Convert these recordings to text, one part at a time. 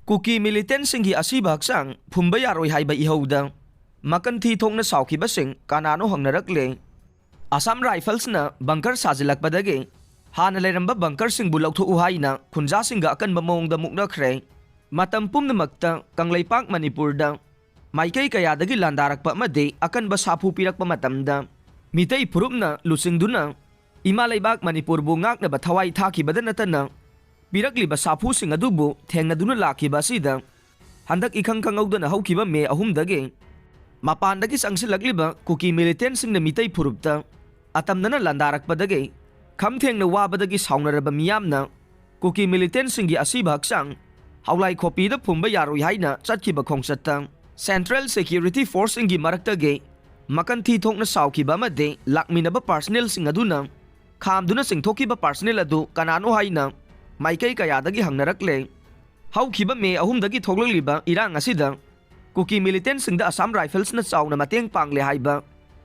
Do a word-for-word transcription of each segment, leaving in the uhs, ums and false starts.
ꯀꯨꯀꯤ ꯃꯤꯂꯤꯇꯦꯟꯁꯤꯡꯒꯤ ꯑꯁꯤꯕ ꯍꯛꯆꯥꯡ ꯐꯨꯝꯕ ꯌꯥꯔꯣꯏ ꯍꯥꯏꯕ ꯏꯍꯧꯗ ꯃꯀꯟ ꯊꯤ ꯊꯣꯛꯅ ꯁꯥꯎꯈꯤꯕꯁꯤꯡ ꯀꯅꯥꯅꯣ ꯍꯪꯅꯔꯛꯂꯦ꯫ ꯑꯁꯥꯝ ꯔꯥꯏꯐꯜꯁꯅ ꯕꯪꯀꯔ ꯁꯥꯖꯤꯜꯂꯛꯄꯗꯒꯤ ꯍꯥꯟꯅ ꯂꯩꯔꯝꯕ ꯕꯪꯀꯔꯁꯤꯡꯕꯨ ꯂꯧꯊꯣꯛꯎ ꯍꯥꯏꯅ ꯈꯨꯟꯖꯥꯁꯤꯡꯒ ꯑꯀꯟꯕ ꯃꯑꯣꯡꯗ ꯃꯨꯛꯅꯈ꯭ꯔꯦ꯫ ꯃꯇꯝ ꯄꯨꯝꯅꯃꯛꯇ ꯀꯪꯂꯩꯄꯥꯛ ꯃꯅꯤꯄꯨꯔꯗ ꯃꯥꯏꯀꯩ ꯀꯌꯥꯗꯒꯤ ꯂꯥꯟꯗꯥꯔꯛꯄ ꯑꯃꯗꯤ ꯑꯀꯟꯕ ꯁꯥꯐꯨ ꯄꯤꯔꯛꯄ ꯃꯇꯝꯗ ꯃꯤꯇꯩ ꯐꯨꯔꯨꯞꯅ ꯂꯨꯆꯤꯡꯗꯨꯅ ꯏꯃꯥ ꯂꯩꯕꯥꯛ ꯃꯅꯤꯄꯨꯔꯕꯨ ꯉꯥꯛꯅꯕ ꯊꯋꯥꯏ ꯊꯥꯈꯤꯕꯗ ꯅꯠꯇꯅ ꯄꯤꯔꯛꯂꯤꯕ ꯁꯥꯐꯨꯁꯤꯡ ꯑꯗꯨꯕꯨ ꯊꯦꯡꯅꯗꯨꯅ ꯂꯥꯛꯈꯤꯕ ꯑꯁꯤꯗ ꯍꯟꯗꯛ ꯏꯈꯪ ꯈꯪꯍꯧꯗꯅ ꯍꯧꯈꯤꯕ ꯃꯦ ꯑꯍꯨꯝꯗꯒꯤ ꯃꯄꯥꯟꯗꯒꯤ ꯆꯪꯁꯤꯜꯂꯛꯂꯤꯕ ꯀꯨꯀꯤ ꯃꯤꯂꯤꯇꯦꯟꯁꯤꯡꯅ ꯃꯤꯇꯩ ꯐꯨꯔꯨꯞꯇ ꯑꯇꯝꯅꯅ ꯂꯥꯟꯗꯥꯔꯛꯄꯗꯒꯤ ꯈꯝ ꯊꯦꯡꯅ ꯋꯥꯕꯗꯒꯤ ꯁꯥꯎꯅꯔꯕ ꯃꯤꯌꯥꯝꯅ ꯀꯨꯀꯤ ꯃꯤꯂꯤꯇꯦꯟꯁꯤꯡꯒꯤ ꯑꯁꯤꯕ ꯍꯛꯆꯥꯡ ꯍꯧꯂꯥꯏ ꯈꯣꯄꯤꯗ ꯐꯨꯝꯕ ꯌꯥꯔꯣꯏ ꯍꯥꯏꯅ ꯆꯠꯈꯤꯕ ꯈꯣꯡꯆꯠꯇ ꯁꯦꯟꯇ꯭ꯔꯦꯜ ꯁꯦꯀ꯭ꯌꯨꯔꯤꯇꯤ ꯐꯣꯔꯁꯁꯤꯡꯒꯤ ꯃꯔꯛꯇꯒꯤ ꯃꯀꯟ ꯊꯤ ꯊꯣꯛꯅ ꯁꯥꯎꯈꯤꯕ ꯑꯃꯗꯤ ꯂꯥꯛꯃꯤꯟꯅꯕ ꯄꯥꯔꯁꯅꯦꯜꯁꯤꯡ ꯑꯗꯨꯅ ꯈꯥꯝꯗꯨꯅ ꯆꯤꯡꯊꯣꯛꯈꯤꯕ ꯄꯥꯔꯁꯅꯦꯜ ꯑꯗꯨ ꯀꯅꯥꯅꯣ ꯍꯥꯏꯅ ꯃꯥꯏꯀꯩ ꯀꯌꯥꯗꯒꯤ ꯍꯪꯅꯔꯛꯂꯦ꯫ ꯍꯧꯈꯤꯕ ꯃꯦ ꯑꯍꯨꯝꯗꯒꯤ ꯊꯣꯛꯂꯛꯂꯤꯕ ꯏꯔꯥꯡ ꯑꯁꯤꯗ ꯀꯨꯀꯤ ꯃꯤꯂꯤꯇꯦꯟꯁꯤꯡꯗ ꯑꯁꯥꯝ ꯔꯥꯏꯐꯜꯁꯅ ꯆꯥꯎꯅ ꯃꯇꯦꯡ ꯄꯥꯡꯂꯦ ꯍꯥꯏꯕ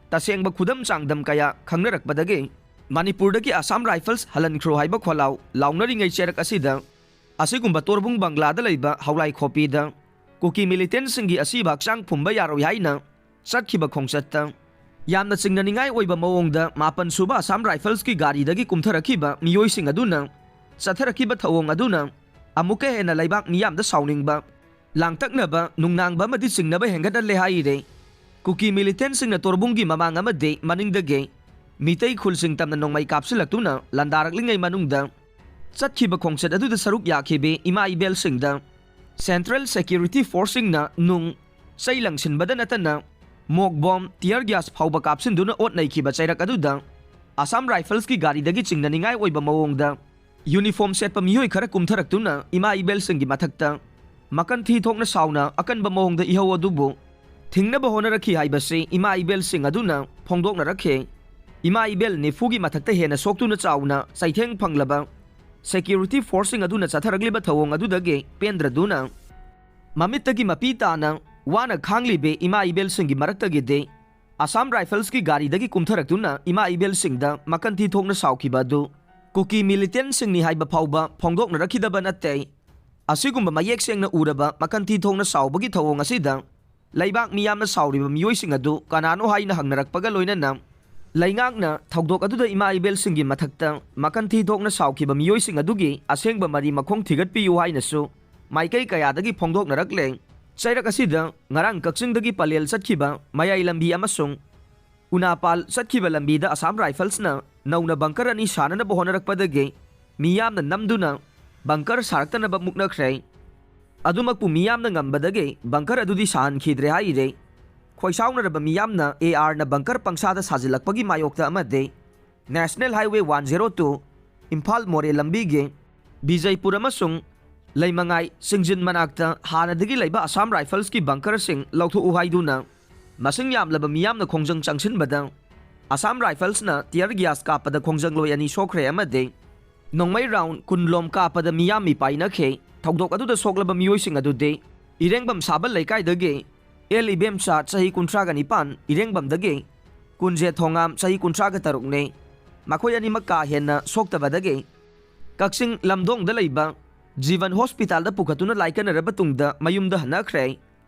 ꯇꯁꯦꯡꯕ ꯈꯨꯗꯝ ꯆꯥꯡꯗꯝ ꯀꯌꯥ ꯈꯪꯅꯔꯛꯄꯗꯒꯤ ꯃꯅꯤꯄꯨꯔꯗꯒꯤ ꯑꯁꯥꯝ ꯔꯥꯏꯐꯜꯁ ꯍꯜꯍꯟꯈ꯭ꯔꯣ ꯍꯥꯏꯕ ꯈꯣꯜꯂꯥꯎ ꯂꯥꯎꯅꯔꯤꯉꯩ ꯆꯦꯔꯛ ꯑꯁꯤꯗ ꯑꯁꯤꯒꯨꯝꯕ ꯇꯣꯔꯕꯨꯡ ꯕꯪꯒ꯭ꯂꯥꯗ ꯂꯩꯕ ꯍꯧꯂꯥꯏ ꯈꯣꯄꯤꯗ ꯀꯨꯀꯤ ꯃꯤꯂꯤꯇꯦꯟꯁꯤꯡꯒꯤ ꯑꯁꯤꯕ ꯍꯛꯆꯥꯡ ꯐꯨꯝꯕ ꯌꯥꯔꯣꯏ ꯍꯥꯏꯅ ꯆꯠꯈꯤꯕ ꯈꯣꯡꯆꯠꯇ ꯌꯥꯝꯅ ꯆꯤꯡꯅꯅꯤꯡꯉꯥꯏ ꯑꯣꯏꯕ ꯃꯑꯣꯡꯗ ꯃꯥꯄꯟ ꯁꯨꯕ ꯑꯁꯥꯝ ꯔꯥꯏꯐꯜꯁꯀꯤ ꯒꯥꯔꯤꯗꯒꯤ ꯀꯨꯝꯊꯔꯛꯈꯤꯕ ꯃꯤꯑꯣꯏꯁꯤꯡ ꯑꯗꯨꯅ ꯆꯠꯊꯔꯛꯈꯤꯕ ꯊꯧꯑꯣꯡ ꯑꯗꯨꯅ ꯑꯃꯨꯛꯀ ꯍꯦꯟꯅ ꯂꯩꯕꯥꯛ ꯃꯤꯌꯥꯝꯗ ꯁꯥꯎꯅꯤꯡꯕ, ꯂꯥꯡꯇꯛꯅꯕ, ꯅꯨꯡꯅꯥꯡꯕ ꯑꯃꯗꯤ ꯆꯤꯡꯅꯕ ꯍꯦꯟꯒꯠꯍꯜꯂꯦ ꯍꯥꯏꯔꯦ꯫ ꯀꯨꯀꯤ ꯃꯤꯂꯤꯇꯦꯟꯁꯤꯡꯅ ꯇꯣꯔꯕꯨꯡꯒꯤ ꯃꯃꯥꯡ ꯑꯃꯗꯤ ꯃꯅꯤꯡꯗꯒꯤ ꯃꯤꯇꯩ ꯈꯨꯜꯁꯤꯡ ꯇꯝꯅ ꯅꯣꯡꯃꯩ ꯀꯥꯞꯁꯤꯜꯂꯛꯇꯨꯅ ꯂꯥꯟꯗꯥꯔꯛꯂꯤꯉꯩ ꯃꯅꯨꯡꯗ ꯆꯠꯈꯤꯕ ꯈꯣꯡꯆꯠ ꯑꯗꯨꯗ ꯁꯔꯨꯛ ꯌꯥꯈꯤꯕꯤ ꯏꯃꯥ ꯏꯕꯦꯜꯁꯤꯡꯗ ꯁꯦꯟꯇ꯭ꯔꯦꯜ ꯁꯦꯀ꯭ꯌꯨꯔꯤꯇꯤ ꯐꯣꯔꯁꯁꯤꯡꯅ ꯅꯨꯡ ꯆꯩ ꯂꯪꯁꯤꯟꯕꯗ ꯅꯠꯇꯅ ꯃꯣꯛ ꯕꯣꯝ, ꯇꯤꯌꯔ ꯒ꯭ꯌꯥꯁ ꯐꯥꯎꯕ ꯀꯥꯞꯁꯤꯟꯗꯨꯅ ꯑꯣꯠ ꯅꯩꯈꯤꯕ ꯆꯩꯔꯛ ꯑꯗꯨꯗ ꯑꯁꯥꯝ ꯔꯥꯏꯐꯜꯁꯀꯤ ꯒꯥꯔꯤꯗꯒꯤ ꯆꯤꯡꯅꯅꯤꯡꯉꯥꯏ ꯑꯣꯏꯕ ꯃꯑꯣꯡꯗ ꯌꯨꯅꯤꯐꯣꯔꯝ ꯁꯦꯠꯄ ꯃꯤꯑꯣꯏ ꯈꯔ ꯀꯨꯝꯊꯔꯛꯇꯨꯅ ꯏꯃꯥ ꯏꯕꯦꯜꯁꯤꯡꯒꯤ ꯃꯊꯛꯇ ꯃꯀꯟ ꯊꯤ ꯊꯣꯛꯅ ꯁꯥꯎꯅ ꯑꯀꯟꯕ ꯃꯑꯣꯡꯗ ꯏꯍꯧ ꯑꯗꯨꯕꯨ ꯊꯤꯡꯅꯕ ꯍꯣꯠꯅꯔꯛꯈꯤ ꯍꯥꯏꯕꯁꯤ ꯏꯃꯥ ꯏꯕꯦꯜꯁꯤꯡ ꯑꯗꯨꯅ ꯐꯣꯡꯗꯣꯛꯅꯔꯛꯈꯤ꯫ ꯏꯃꯥ ꯏꯕꯦꯜ ꯅꯤꯐꯨꯒꯤ ꯃꯊꯛꯇ ꯍꯦꯟꯅ ꯁꯣꯛꯇꯨꯅ ꯆꯥꯎꯅ ꯆꯩꯊꯦꯡ ꯐꯪꯂꯕ ꯁꯦꯀ꯭ꯌꯨꯔꯤꯇꯤ ꯐꯣꯔꯁꯁꯤꯡ ꯑꯗꯨꯅ ꯆꯠꯊꯔꯛꯂꯤꯕ ꯊꯧꯑꯣꯡ ꯑꯗꯨꯗꯒꯤ ꯄꯦꯟꯗ꯭ꯔꯗꯨꯅ ꯃꯃꯤꯠꯇꯒꯤ ꯃꯄꯤ ꯇꯥꯅ ꯋꯥꯅ ꯈꯥꯡꯂꯤꯕꯤ ꯏꯃꯥ ꯏꯕꯦꯜꯁꯤꯡꯒꯤ ꯃꯔꯛꯇꯒꯤꯗꯤ ꯑꯁꯥꯝ ꯔꯥꯏꯐꯜꯁꯀꯤ ꯒꯥꯔꯤꯗꯒꯤ ꯀꯨꯝꯊꯔꯛꯇꯨꯅ ꯏꯃꯥ ꯏꯕꯦꯜꯁꯤꯡꯗ ꯃꯀꯟ ꯊꯤ ꯊꯣꯛꯅ ꯁꯥꯎꯈꯤꯕ ꯑꯗꯨ ꯀꯨꯀꯤ ꯃꯤꯂꯤꯇꯦꯟꯁꯤꯡꯅꯤ ꯍꯥꯏꯕ ꯐꯥꯎꯕ ꯐꯣꯡꯗꯣꯛꯅꯔꯛꯈꯤꯗꯕ ꯅꯠꯇꯦ꯫ ꯑꯁꯤꯒꯨꯝꯕ ꯃꯌꯦꯛ ꯁꯦꯡꯅ ꯎꯔꯕ ꯃꯈꯟ ꯊꯤ ꯊꯣꯛꯅ ꯁꯥꯎꯕꯒꯤ ꯊꯧꯑꯣꯡ ꯑꯁꯤꯗ ꯂꯩꯕꯥꯛ ꯃꯤꯌꯥꯝꯅ ꯁꯥꯎꯔꯤꯕ ꯃꯤꯑꯣꯏꯁꯤꯡ ꯑꯗꯨ ꯀꯅꯥꯅꯣ ꯍꯥꯏꯅ ꯍꯪꯅꯔꯛꯄꯒ ꯂꯣꯏꯅꯅ ꯂꯩꯉꯥꯛꯅ ꯊꯧꯗꯣꯛ ꯑꯗꯨꯗ ꯏꯃꯥ ꯏꯕꯦꯜꯁꯤꯡꯒꯤ ꯃꯊꯛꯇ ꯃꯈꯟ ꯊꯤ ꯊꯣꯛꯅ ꯁꯥꯎꯈꯤꯕ ꯃꯤꯑꯣꯏꯁꯤꯡ ꯑꯗꯨꯒꯤ ꯑꯁꯦꯡꯕ ꯃꯔꯤ ꯃꯈꯣꯡ ꯊꯤꯒꯠꯄꯤꯌꯨ ꯍꯥꯏꯅꯁꯨ ꯃꯥꯏꯀꯩ ꯀꯌꯥꯗꯒꯤ ꯐꯣꯡꯗꯣꯛꯅꯔꯛꯂꯦ꯫ ꯆꯩꯔꯛ ꯑꯁꯤꯗ ꯉꯔꯥꯡ ꯀꯛꯆꯤꯡꯗꯒꯤ ꯄꯂꯦꯜ ꯆꯠꯈꯤꯕ ꯃꯌꯥꯏ ꯂꯝꯕꯤ ꯑꯃꯁꯨꯡ ꯎꯅꯥꯄꯥꯜ ꯆꯠꯈꯤꯕ ꯂꯝꯕꯤꯗ ꯑꯁꯥꯝ ꯔꯥꯏꯐꯜꯁꯅ ꯅꯧꯅ ꯕꯪꯀꯔ ꯑꯅꯤ ꯁꯥꯅꯅꯕ ꯍꯣꯠꯅꯔꯛꯄꯗꯒꯤ ꯃꯤꯌꯥꯝꯅ ꯅꯝꯗꯨꯅ ꯕꯪꯀꯔ ꯁꯥꯔꯛꯇꯅꯕ ꯃꯨꯛꯅꯈ꯭ꯔꯦ꯫ ꯑꯗꯨꯃꯛꯄꯨ ꯃꯤꯌꯥꯝꯅ ꯉꯝꯕꯗꯒꯤ ꯕꯪꯀꯔ ꯑꯗꯨꯗꯤ ꯁꯥꯍꯟꯈꯤꯗ꯭ꯔꯦ ꯍꯥꯏꯔꯦ꯫ ꯈꯣꯏꯁꯥꯎꯅꯔꯕ ꯃꯤꯌꯥꯝꯅ ꯑꯦ ꯑꯥꯔꯅ ꯕꯪꯀꯔ ꯄꯪꯁꯥꯗ ꯁꯥꯖꯤꯜꯂꯛꯄꯒꯤ ꯃꯥꯌꯣꯛꯇ ꯑꯃꯗꯤ national highway one zero two Imphal ꯃꯣꯔꯦ ꯂꯝꯕꯤꯒꯤ ꯕꯤꯖꯩꯄꯨꯔ ꯑꯃꯁꯨꯡ ꯂꯩꯃꯉꯥꯏ ꯆꯤꯡꯖꯤꯟ ꯃꯅꯥꯛꯇ ꯍꯥꯟꯅꯗꯒꯤ ꯂꯩꯕ ꯑꯁꯥꯝ ꯔꯥꯏꯐꯜꯁꯀꯤ ꯕꯪꯀꯔꯁꯤꯡ ꯂꯧꯊꯣꯛꯎ ꯍꯥꯏꯗꯨꯅ ꯃꯁꯤꯡ ꯌꯥꯝꯂꯕ ꯃꯤꯌꯥꯝꯅ ꯈꯣꯡꯖꯪ ꯆꯪꯁꯤꯟꯕꯗ ꯑꯁꯥꯝ ꯔꯥꯏꯐꯜꯁꯅ ꯇꯤꯌꯔ ꯒ꯭ꯌꯥꯁ ꯀꯥꯞꯄꯗ ꯈꯣꯡꯖꯪꯂꯣꯏ ꯑꯅꯤ ꯁꯣꯛꯈ꯭ꯔꯦ ꯑꯃꯗꯤ ꯅꯣꯡꯃꯩ ꯔꯥꯎꯟ ꯀꯨꯟꯂꯣꯝ ꯀꯥꯞꯄꯗ ꯃꯤꯌꯥꯝ ꯃꯤꯄꯥꯏꯅꯈꯤ꯫ ꯊꯧꯗꯣꯛ ꯑꯗꯨꯗ ꯁꯣꯛꯂꯕ ꯃꯤꯑꯣꯏꯁꯤꯡ ꯑꯗꯨꯗꯤ ꯏꯔꯦꯡꯕꯝ ꯁꯥꯕ ꯂꯩꯀꯥꯏꯗꯒꯤ ꯑꯦꯜ ꯏꯕꯦꯝꯆꯥ ꯆꯍꯤ ꯀꯨꯟꯊ꯭ꯔꯥꯒ ꯅꯤꯄꯥꯟ, ꯏꯔꯦꯡꯕꯝꯗꯒꯤ ꯀꯨꯟꯖꯦ ꯊꯣꯉꯥꯝ ꯆꯍꯤ ꯀꯨꯟꯊ꯭ꯔꯥꯒ ꯇꯔꯨꯛꯅꯤ꯫ ꯃꯈꯣꯏ ꯑꯅꯤꯃꯛ ꯀꯥ ꯍꯦꯟꯅ ꯁꯣꯛꯇꯕꯗꯒꯤ ꯀꯛꯆꯤꯡ ꯂꯝꯗꯣꯡꯗ ꯂꯩꯕ ꯖꯤꯕꯟ ꯍꯣꯁꯄꯤꯇꯥꯜꯗ ꯄꯨꯈꯠꯇꯨꯅ ꯂꯥꯏꯀꯠꯅꯔꯕ ꯇꯨꯡꯗ ꯃꯌꯨꯝꯗ ꯍꯟꯅꯈ꯭ꯔꯦ꯫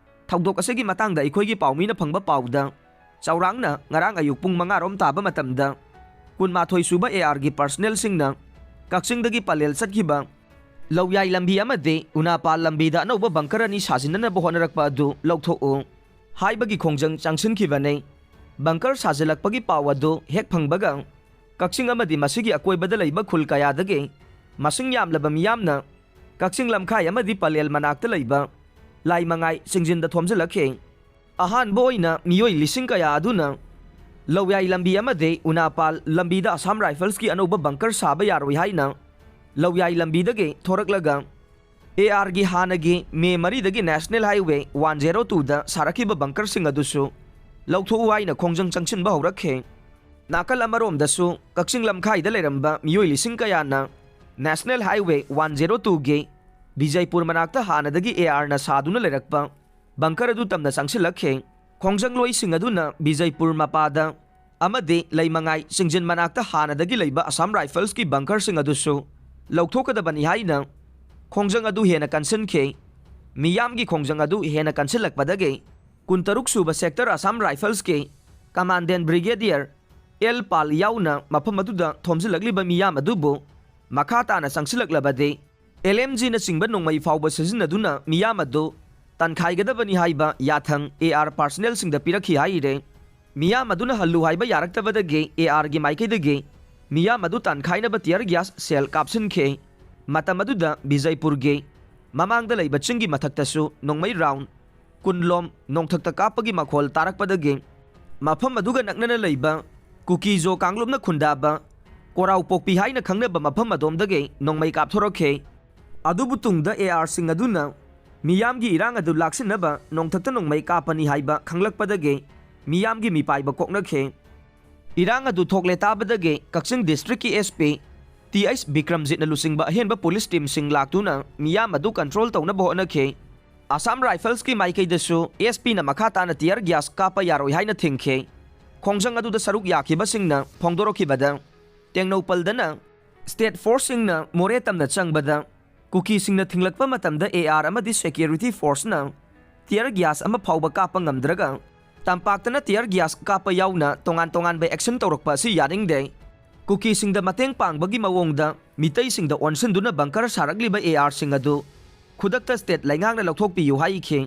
ꯊꯧꯗꯣꯛ ꯑꯁꯤꯒꯤ ꯃꯇꯥꯡꯗ ꯑꯩꯈꯣꯏꯒꯤ ꯄꯥꯎꯃꯤꯅ ꯐꯪꯕ ꯄꯥꯎꯗ ꯆꯥꯎꯔꯥꯛꯅ ꯉꯔꯥꯡ ꯑꯌꯨꯛ ꯄꯨꯡ ꯃꯉꯥ ꯔꯣꯝ ꯇꯥꯕ ꯃꯇꯝꯗ ꯀꯨꯟꯃꯥꯊꯣꯏ ꯁꯨꯕ ꯑꯦ ꯑꯥꯔꯒꯤ ꯄꯔꯁꯅꯦꯜꯁꯤꯡꯅ ꯀꯛꯆꯤꯡꯗꯒꯤ ꯄꯂꯦꯜ ꯆꯠꯈꯤꯕ ꯂꯧꯌꯥꯏ ꯂꯝꯕꯤ ꯑꯃꯗꯤ ꯎꯅꯥꯄꯥꯜ ꯂꯝꯕꯤꯗ ꯑꯅꯧꯕ ꯕꯪꯀꯔ ꯑꯅꯤ ꯁꯥꯖꯤꯟꯅꯅꯕ ꯍꯣꯠꯅꯔꯛꯄ ꯑꯗꯨ ꯂꯧꯊꯣꯛꯎ ꯍꯥꯏꯕꯒꯤ ꯈꯣꯡꯖꯪ ꯆꯪꯁꯤꯟꯈꯤꯕꯅꯤ꯫ ꯕꯪꯀꯔ ꯁꯥꯖꯤꯜꯂꯛꯄꯒꯤ ꯄꯥꯎ ꯑꯗꯨ ꯍꯦꯛ ꯐꯪꯕꯒ ꯀꯛꯆꯤꯡ ꯑꯃꯗꯤ ꯃꯁꯤꯒꯤ ꯑꯀꯣꯏꯕꯗ ꯂꯩꯕ ꯈꯨꯜ ꯀꯌꯥꯗꯒꯤ ꯃꯁꯤꯡ ꯌꯥꯝꯂꯕ ꯃꯤꯌꯥꯝꯅ ꯀꯛꯆꯤꯡ ꯂꯝꯈꯥꯏ ꯑꯃꯗꯤ ꯄꯂꯦꯜ ꯃꯅꯥꯛꯇ ꯂꯩꯕ ꯂꯥꯏꯃꯉꯥꯏ ꯆꯤꯡꯖꯤꯟꯗ ꯊꯣꯝꯖꯤꯜꯂꯛꯈꯤ꯫ ꯑꯍꯥꯟꯕ ꯑꯣꯏꯅ ꯃꯤꯑꯣꯏ ꯂꯤꯁꯤꯡ ꯀꯌꯥ ꯑꯗꯨꯅ ꯂꯧꯌꯥꯏ ꯂꯝꯕꯤ ꯑꯃꯗꯤ ꯎꯅꯥꯄꯥꯜ ꯂꯝꯕꯤꯗ ꯑꯁꯥꯝ ꯔꯥꯏꯐꯜꯁꯀꯤ ꯑꯅꯧꯕ ꯕꯪꯀꯔ ꯁꯥꯕ ꯌꯥꯔꯣꯏ ꯍꯥꯏꯅ ꯂꯧꯌꯥꯏ ꯂꯝꯕꯤꯗꯒꯤ ꯊꯣꯔꯛꯂꯒ ꯑꯦ ꯑꯥꯔꯒꯤ ꯍꯥꯟꯅꯒꯤ ꯃꯦ ꯃꯔꯤꯗꯒꯤ ꯅꯦꯁꯅꯦꯜ ꯍꯥꯏꯋꯦ ꯋꯥꯟ ꯖꯦꯔꯣ ꯇꯨꯗ ꯁꯥꯔꯛꯈꯤꯕ ꯕꯪꯀꯔꯁꯤꯡ ꯑꯗꯨꯁꯨ ꯂꯧꯊꯣꯛꯎ ꯍꯥꯏꯅ ꯈꯣꯡꯖꯪ ꯆꯪꯁꯤꯟꯕ ꯍꯧꯔꯛꯈꯤ꯫ ꯅꯥꯀꯜ ꯑꯃꯔꯣꯝꯗꯁꯨ ꯀꯛꯆꯤꯡ ꯂꯝꯈꯥꯏꯗ ꯂꯩꯔꯝꯕ ꯃꯤꯑꯣꯏ ꯂꯤꯁꯤꯡ ꯀꯌꯥꯅ ꯅꯦꯁꯅꯦꯜ ꯍꯥꯏꯋꯦ ꯋꯥꯟ ꯖꯦꯔꯣ ꯇꯨꯒꯤ ꯕꯤꯖꯩꯄꯨꯔ ꯃꯅꯥꯛꯇ ꯍꯥꯟꯅꯗꯒꯤ ꯑꯦ ꯑꯥꯔꯅ ꯁꯥꯗꯨꯅ ꯂꯩꯔꯛꯄ ꯕꯪꯀꯔ ꯑꯗꯨ ꯇꯝꯅ ꯆꯪꯁꯤꯜꯂꯛꯈꯤ꯫ ꯈꯣꯡꯖꯪꯂꯣꯏꯁꯤꯡ ꯑꯗꯨꯅ ꯕꯤꯖꯩꯄꯨꯔ ꯃꯄꯥꯗ ꯑꯃꯗꯤ ꯂꯩꯃꯉꯥꯏ ꯆꯤꯡꯖꯤꯟ ꯃꯅꯥꯛꯇ ꯍꯥꯟꯅꯗꯒꯤ ꯂꯩꯕ ꯑꯁꯥꯝ ꯔꯥꯏꯐꯜꯁꯀꯤ ꯕꯪꯀꯔꯁꯤꯡ ꯑꯗꯨꯁꯨ ꯂꯧꯊꯣꯛꯀꯗꯕꯅꯤ ꯍꯥꯏꯅ ꯈꯣꯡꯖꯪ ꯑꯗꯨ ꯍꯦꯟꯅ ꯀꯟꯁꯤꯟꯈꯤ꯫ ꯃꯤꯌꯥꯝꯒꯤ ꯈꯣꯡꯖꯪ ꯑꯗꯨ ꯍꯦꯟꯅ ꯀꯟꯁꯤꯜꯂꯛꯄꯗꯒꯤ ꯀꯨꯟꯇꯔꯨꯛ ꯁꯨꯕ ꯁꯦꯛꯇꯔ ꯑꯁꯥꯝ ꯔꯥꯏꯐꯜꯁꯀꯤ ꯀꯃꯥꯟꯗꯦꯟ ꯕ꯭ꯔꯤꯒꯦꯗꯤꯌꯔ ꯑꯦꯜ ꯄꯥꯜ ꯌꯥꯎꯅ ꯃꯐꯝ ꯑꯗꯨꯗ ꯊꯣꯝꯖꯤꯜꯂꯛꯂꯤꯕ ꯃꯤꯌꯥꯝ ꯑꯗꯨꯕꯨ ꯃꯈꯥ ꯇꯥꯅ ꯆꯪꯁꯤꯜꯂꯛꯂꯕꯗꯤ ꯑꯦꯜ ꯑꯦꯝ ꯖꯤꯅꯆꯤꯡꯕ ꯅꯣꯡꯃꯩ ꯐꯥꯎꯕ ꯁꯤꯖꯤꯟꯅꯗꯨꯅ ꯃꯤꯌꯥꯝ ꯑꯗꯨ ꯇꯥꯟꯈꯥꯏꯒꯗꯕꯅꯤ ꯍꯥꯏꯕ ꯌꯥꯊꯪ ꯑꯦ ꯑꯥꯔ ꯄꯥꯔꯁꯅꯦꯜꯁꯤꯡꯗ ꯄꯤꯔꯛꯈꯤ ꯍꯥꯏꯔꯦ꯫ ꯃꯤꯌꯥꯝ ꯑꯗꯨꯅ ꯍꯜꯂꯨ ꯍꯥꯏꯕ ꯌꯥꯔꯛꯇꯕꯗꯒꯤ ꯑꯦ ꯑꯥꯔꯒꯤ ꯃꯥꯏꯀꯩꯗꯒꯤ ꯃꯤꯌꯥꯝ ꯑꯗꯨ ꯇꯥꯟꯈꯥꯏꯅꯕ ꯇꯤꯌꯔ ꯒ꯭ꯌꯥꯁ ꯁꯦꯜ ꯀꯥꯞꯁꯤꯟꯈꯤ꯫ ꯃꯇꯝ ꯑꯗꯨꯗ ꯕꯤꯖꯩꯄꯨꯔꯒꯤ ꯃꯃꯥꯡꯗ ꯂꯩꯕ ꯆꯤꯡꯒꯤ ꯃꯊꯛꯇꯁꯨ ꯅꯣꯡꯃꯩ ꯔꯥꯎꯟ ꯀꯨꯟꯂꯣꯝ ꯅꯣꯡꯊꯛꯇ ꯀꯥꯞꯄꯒꯤ ꯃꯈꯣꯜ ꯇꯥꯔꯛꯄꯗꯒꯤ ꯃꯐꯝ ꯑꯗꯨꯒ ꯅꯛꯅꯅ ꯂꯩꯕ ꯀꯨꯀꯤꯖꯣ ꯀꯥꯡꯂꯨꯞꯅ ꯈꯨꯟꯗꯥꯕ ꯀꯣꯔꯥꯎꯄꯣꯛꯄꯤ ꯍꯥꯏꯅ ꯈꯪꯅꯕ ꯃꯐꯝ ꯑꯗꯣꯝꯗꯒꯤ ꯅꯣꯡꯃꯩ ꯀꯥꯞꯊꯣꯔꯛꯈꯤ꯫ ꯑꯗꯨꯕꯨ ꯇꯨꯡꯗ ꯑꯦ ꯑꯥꯔꯁꯤꯡ ꯑꯗꯨꯅ ꯃꯤꯌꯥꯝꯒꯤ ꯏꯔꯥꯡ ꯑꯗꯨ ꯂꯥꯛꯁꯤꯟꯅꯕ ꯅꯣꯡꯊꯛꯇ ꯅꯣꯡꯃꯩ ꯀꯥꯞꯄꯅꯤ ꯍꯥꯏꯕ ꯈꯪꯂꯛꯄꯗꯒꯤ ꯃꯤꯌꯥꯝꯒꯤ ꯃꯤꯄꯥꯏꯕ ꯀꯣꯛꯅꯈꯤ꯫ ꯏꯔꯥꯡ ꯑꯗꯨ ꯊꯣꯛꯂꯦ ꯇꯥꯕꯗꯒꯤ ꯀꯛꯆꯤꯡ ꯗꯤꯁꯇ꯭ꯔꯤꯛꯀꯤ ꯑꯦꯁ ꯄꯤ ꯇꯤ ꯑꯩꯆ ꯕꯤꯀ꯭ꯔꯝꯖꯤꯠꯅ ꯂꯨꯆꯤꯡꯕ ꯑꯍꯦꯟꯕ ꯄꯨꯂꯤꯁ ꯇꯤꯝꯁꯤꯡ ꯂꯥꯛꯇꯨꯅ ꯃꯤꯌꯥꯝ ꯑꯗꯨ ꯀꯟꯇ꯭ꯔꯣꯜ ꯇꯧꯅꯕ ꯍꯣꯠꯅꯈꯤ꯫ ꯑꯁꯥꯝ ꯔꯥꯏꯐꯜꯁꯀꯤ ꯃꯥꯏꯀꯩꯗꯁꯨ ꯑꯦꯁ ꯄꯤꯅ ꯃꯈꯥ ꯇꯥꯅ ꯇꯤꯌꯔ ꯒ꯭ꯌꯥꯁ ꯀꯥꯞꯄ ꯌꯥꯔꯣꯏ ꯍꯥꯏꯅ ꯊꯤꯡꯈꯤ꯫ ꯈꯣꯡꯖꯪ ꯑꯗꯨꯗ ꯁꯔꯨꯛ ꯌꯥꯈꯤꯕꯁꯤꯡꯅ ꯐꯣꯡꯗꯣꯔꯛꯈꯤꯕꯗ, ꯇꯦꯡꯅꯧꯄꯜꯗꯅ ꯁ꯭ꯇꯦꯠ ꯐꯣꯔꯁꯁꯤꯡꯅ ꯃꯣꯔꯦ ꯇꯝꯅ ꯆꯪꯕꯗ ꯀꯨꯀꯤꯁꯤꯡꯅ ꯊꯤꯡꯂꯛꯄ ꯃꯇꯝꯗ ꯑꯦ ꯑꯥꯔ ꯑꯃꯗꯤ ꯁꯦꯀ꯭ꯌꯨꯔꯤꯇꯤ ꯐꯣꯔꯁꯅ ꯇꯤꯌꯔ ꯒ꯭ꯌꯥꯁ ꯑꯃ ꯐꯥꯎꯕ ꯀꯥꯞꯄ ꯉꯝꯗ꯭ꯔꯒ ꯇꯝꯄꯥꯛꯇꯅ ꯇꯤꯌꯔ ꯒ꯭ꯌꯥꯁ ꯀꯥꯞꯄ ꯌꯥꯎꯅ ꯇꯣꯉꯥꯟ ꯇꯣꯉꯥꯟꯕ ꯑꯦꯛꯁꯟ ꯇꯧꯔꯛꯄ ꯑꯁꯤ ꯌꯥꯅꯤꯡꯗꯦ꯫ ꯀꯨꯀꯤꯁꯤꯡꯗ ꯃꯇꯦꯡ ꯄꯥꯡꯕꯒꯤ ꯃꯑꯣꯡꯗ ꯃꯤꯇꯩꯁꯤꯡꯗ ꯑꯣꯟꯁꯤꯟꯗꯨꯅ ꯕꯪꯀꯔ ꯁꯥꯔꯛꯂꯤꯕ ꯑꯦ ꯑꯥꯔꯁꯤꯡ ꯑꯗꯨ ꯈꯨꯗꯛꯇ ꯁ꯭ꯇꯦꯠ ꯂꯩꯉꯥꯛꯅ ꯂꯧꯊꯣꯛꯄꯤꯌꯨ ꯍꯥꯏꯈꯤ꯫